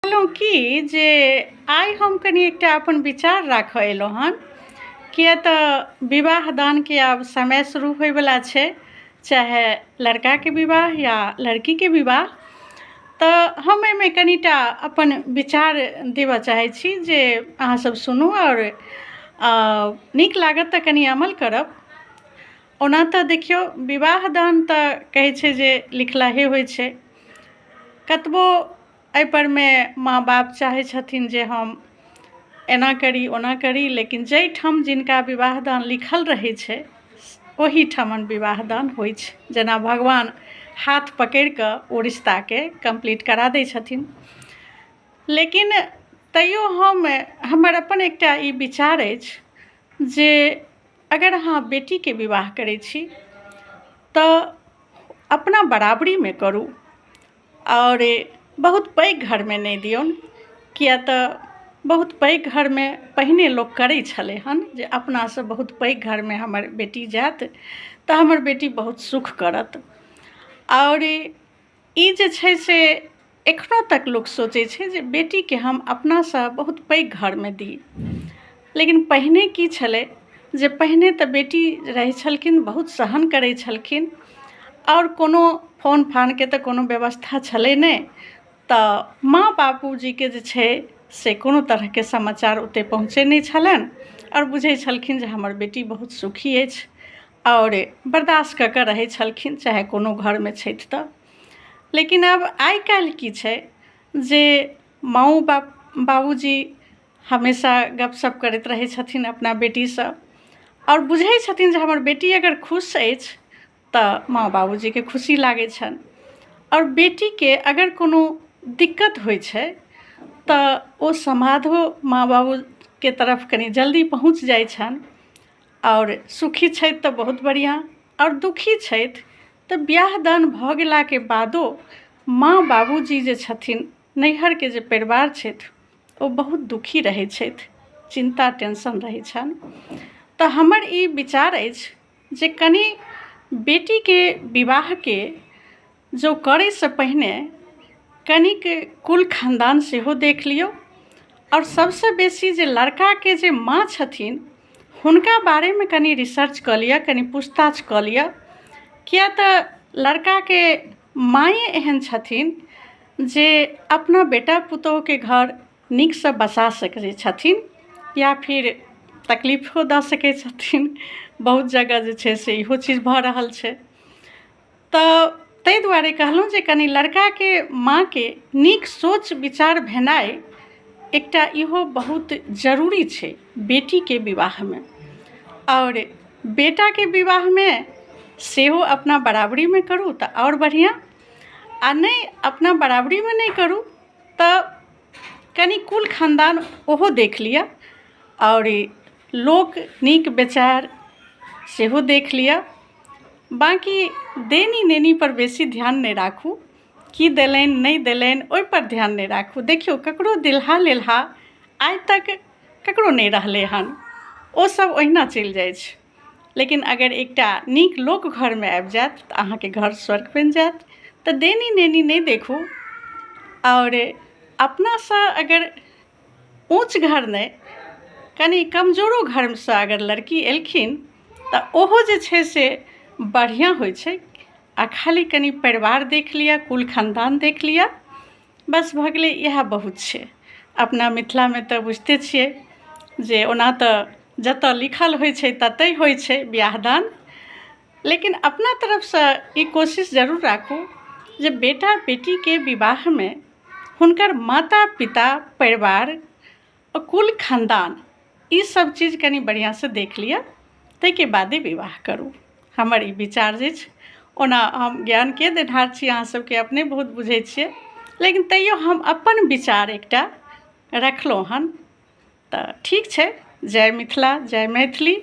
कहलहुँ की जे आइ हम कनि एकटा अपन विचार राखऽ एलहुँ हन किए तऽ विवाह दानके आब समय शुरू होइवला छै चाहे लड़काके विवाह या लड़कीके विवाह तऽ हम एहिमे कनिटा अपन विचार देबऽ चाहै छी जे अहाँ सब सुनू आओर नीक लागत तऽ कनि अमल करब। ओना तऽ देखियौ विवाह दान तऽ कहै छै जे लिखलाहे होइ छै। कतबो एहिपर मे माँ बाप चाहै छथिन जे हम एना करी ओना करी, लेकिन जाहिठाम जिनका विवाह दान लिखल रहै छै ओहिठमन विवाह दान होइ छै। जेना भगवान हाथ पकड़ि कऽ ओ रिश्ताके कम्प्लीट करा दै छथिन। लेकिन तैयो हमर अपन एकटा ई विचार अछि जे अगर अहाँ बेटीके विवाह करै छी तऽ अपना बराबरीमे करू आओर बहुत पैघ घरमे नहि दियौन, किया तऽ बहुत पैघ घरमे पहिने लोक करै छलै हन जे अपनासँ बहुत पैघ घरमे हमर बेटी जायत तऽ हमर बेटी बहुत सुख करत। आओर ई जे छै से एखनो तक लोक सोचै छै जे बेटीके हम अपनासँ बहुत पैघ घरमे दी। लेकिन पहिने की छलै जे पहिने तऽ बेटी रहै छलखिन बहुत सहन करै छलखिन आओर कोनो फोन फानके तऽ कोनो व्यवस्था छलै नहि, तऽ माँ बाबूजीके जे छै से कोनो तरहके समाचार ओते पहुँचै नहि छलनि आओर बुझै छलखिन जे हमर बेटी बहुत सुखी अछि आओर बर्दाश्त कऽ कऽ रहै छलखिन चाहे कोनो घरमे छथि तऽ। लेकिन आब आइ काल्हि की छै जे माँओ बाप बाबूजी हमेशा गपशप करैत रहै छथिन अपना बेटीसँ आओर बुझै छथिन जे हमर बेटी अगर खुश अछि तऽ माँ बाबूजीके खुशी लागै छनि। आओर बेटीके अगर कोनो दिक्कत होइ छै तऽ ओ समाधो माँ बाबूके तरफ कनि जल्दी पहुँच जाइ छनि। आओर सुखी छथि तऽ बहुत बढ़िआँ, आओर दुखी छथि तऽ बियाह दान भऽ गेलाके बादो माँ बाबूजी जे छथिन नैहरके जे परिवार छथि ओ बहुत दुखी रहै छथि, चिन्ता टेंशन रहै छनि। तऽ हमर ई विचार अछि जे कनि बेटीके विवाहके जो करैसँ पहिने कनिक कुल खानदान सेहो देख लियौ। आओर सबसँ बेसी जे लड़काके जे माँ छथिन हुनका बारेमे कनि रिसर्च कऽ लिअ, कनि पूछताछ कऽ लिअ, किया तऽ लड़काके माँए एहन छथिन जे अपना बेटा पुतोहुके घर नीकसँ बसा सकै छथिन या फिर तकलीफो दऽ सकै छथिन। बहुत जगह जे छै से इहो चीज भऽ रहल छै। तऽ ताहि दुआरे कहलहुँ जे कनि लड़काके माँके नीक सोच विचार भेनाइ एकटा इहो बहुत जरूरी छै बेटीके विवाहमे। आओर बेटाके विवाहमे सेहो अपना बराबरीमे करू तऽ आओर बढ़िआँ, आ नहि अपना बराबरीमे नहि करू तऽ कनि कुल खानदान ओहो देख लिअ आओर लोक नीक विचार सेहो देख लिअ। बाँकी देनी नेनी पर बेसी ध्यान नहि राखू, की देलनि नहि देलनि ओहि पर ध्यान नहि राखू। देखियौ ककरो दिलहा लेलहा आइ तक ककरो नहि रहलै हन, ओ सब ओहिना चलि जाइ छै। लेकिन अगर एकटा नीक लोक घरमे आबि जायत तऽ अहाँके घर स्वर्ग बनि जायत। तऽ देनी नेनी नहि देखू आओर अपनासँ अगर ऊँच घर नहि कनि कमजोरो घरसँ अगर लड़की एलखिन तऽ ओहो जे छै से बढ़िआँ होइ छै। आ खाली कनि परिवार देख लिअ, कुल खानदान देख लिअ, बस भऽ गेलै, इएह बहुत छै। अपना मिथिलामे तऽ बुझिते छियै जे ओना तऽ जतऽ लिखल होइ छै ततहि होइ छै बियाह दान, लेकिन अपना तरफसँ ई कोशिश जरूर राखू जे बेटा बेटीके विवाहमे हुनकर माता पिता परिवार कुल खानदान ई सब चीज कनि बढ़िआँसँ देख लिअ, ताहिके बादे विवाह करू। हमर ई विचार अछि। ओना हम ज्ञानके देनहार छी, अहाँ सबके अपने बहुत बुझै छियै, लेकिन तैयो हम अपन विचार एकटा रखलहुँ हन। तऽ ठीक छै, जय मिथिला, जय मैथिली।